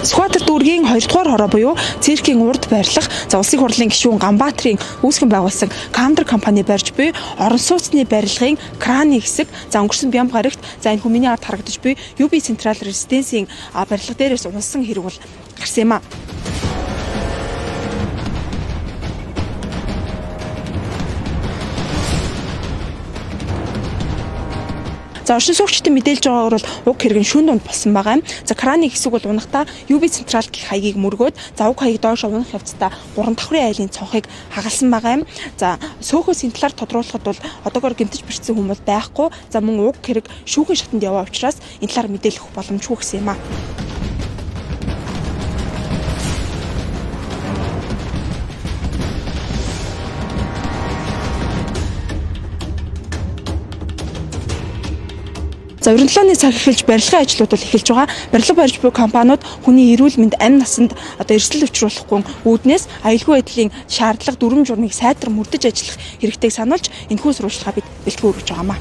Сүхбаатар дүүргийн 2 дугаар хороо буюу циркийн урд байрлах за улсын хурлын гишүүн Ганбаатарын үүсгэн байгуулсан Камдер компани барьж буй орон сууцны барилгын краны хэсэг за өнгөрсөн бямба гарагт за энэ хүмүүний ард харагдаж буй UB Central Residence-ийн барилга дээрээс унсан хэрэг бол гарсан юм а. За оршин суугчдын мэдээлж байгаагаар бол уг хэрэг нь шөнө дунд болсон байгаа юм. За краны хэсэг бол унахдаа UB Central гэх хаягийг мөргөөд за уг хаяг доош унах явцдаа 3 давхрын айлын цонхыг хагалсан байгаа юм. За сөөхөөс энэ талаар тодруулахад бол одоогоор гэмтэж бэртсэн хүн бол байхгүй. За мөн уг хэрэг шүүхийн шатанд яваа учраас энэ талаар мэдээлэх боломжгүй гэсэн юм а. За 97 оны цаг эхэлж барилгын ажлууд бол эхэлж байгаа. Барилга барьж буй компаниуд хүний эрүүл мэнд амь насанд одоо эрсдэл учруулахгүй үүднээс аюулгүй байдлын шаардлага дүрэм журмыг сайтар мөрдөж ажиллах хэрэгтэйг сануулж энэхүү сурвалжлагаа бид бэлтгэн өргөж байгаамаа.